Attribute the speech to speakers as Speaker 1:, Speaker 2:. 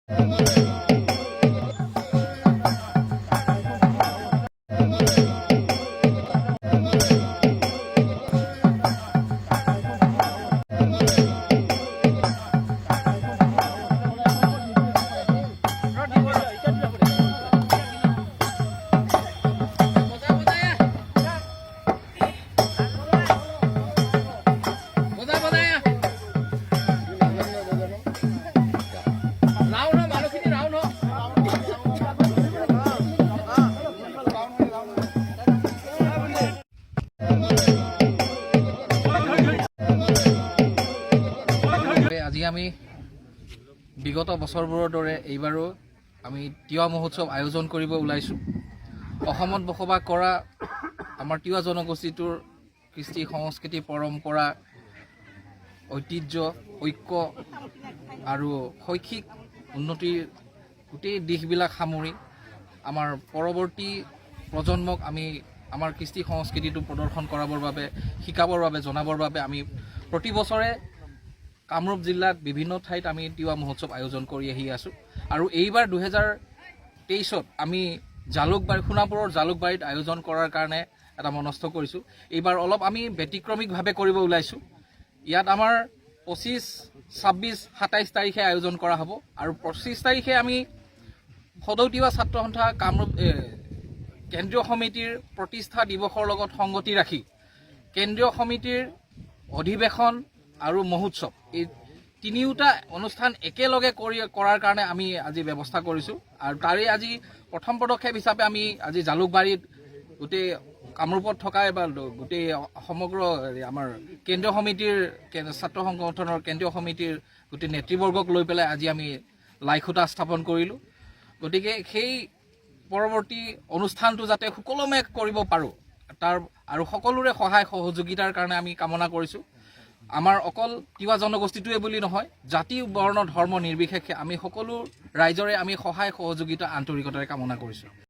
Speaker 1: বজা বজাই। ৰাউণ্ড হ, মানুহখিনি ৰাউণ্ড হ। আজি আমি বিগত বছৰবোৰৰ দৰে এইবাৰো আমি তিৱা মহোৎসৱ আয়োজন কৰিব ওলাইছোঁ। অসমত বসবাস কৰা আমাৰ তিৱা জনগোষ্ঠীটোৰ কৃষ্টি সংস্কৃতি, পৰম্পৰা, ঐতিহ্য, ঐক্য আৰু শৈক্ষিক উন্নতিৰ গোটেই দিশবিলাক সামৰি আমাৰ পৰৱৰ্তী প্ৰজন্মক আমি আমাৰ কৃষ্টি সংস্কৃতিটো প্ৰদৰ্শন কৰাবৰ বাবে, শিকাবৰ বাবে, জনাবৰ বাবে আমি প্ৰতি বছৰে কামৰূপ জিলাত বিভিন্ন ঠাইত আমি তিৱা মহোৎসৱ আয়োজন কৰি আহি আছোঁ। আৰু এইবাৰ 2023ত আমি জালুকবাৰী, সোণাপুৰৰ জালুকবাৰীত আয়োজন কৰাৰ কাৰণে এটা মনস্থ কৰিছোঁ। এইবাৰ অলপ আমি ব্যতিক্ৰমিকভাৱে কৰিব ওলাইছোঁ। ইয়াত আমাৰ 25, 26, 27 তাৰিখে আয়োজন কৰা হ'ব। আৰু 25 তাৰিখে আমি সদৌ তিৱা ছাত্ৰ সন্থা কামৰূপ কেন্দ্ৰীয় সমিতিৰ প্ৰতিষ্ঠা দিৱসৰ লগত সংগতি ৰাখি কেন্দ্ৰীয় সমিতিৰ অধিৱেশন আৰু মহোৎসৱ, এই তিনিওটা অনুষ্ঠান একেলগে কৰাৰ কাৰণে আমি আজি ব্যৱস্থা কৰিছোঁ। আৰু তাৰে আজি প্ৰথম পদক্ষেপ হিচাপে আমি আজি জালুকবাৰীত গোটেই কামৰূপত থকা বা গোটেই সমগ্ৰ আমাৰ কেন্দ্ৰীয় সমিতিৰ ছাত্ৰ সংগঠনৰ কেন্দ্ৰীয় সমিতিৰ গোটেই নেতৃবৰ্গক লৈ পেলাই আজি আমি লাইখুঁটা স্থাপন কৰিলোঁ। গতিকে সেই পৰৱৰ্তী অনুষ্ঠানটো যাতে সুকলমে কৰিব পাৰোঁ, তাৰ আৰু সকলোৰে সহায় সহযোগিতাৰ কাৰণে আমি কামনা কৰিছোঁ। আমাৰ অকল তিৱা জনগোষ্ঠীটোৱে বুলি নহয়, জাতি, বৰ্ণ, ধৰ্ম নিৰ্বিশেষে আমি সকলো ৰাইজৰে আমি সহায় সহযোগিতা আন্তৰিকতাৰে কামনা কৰিছোঁ।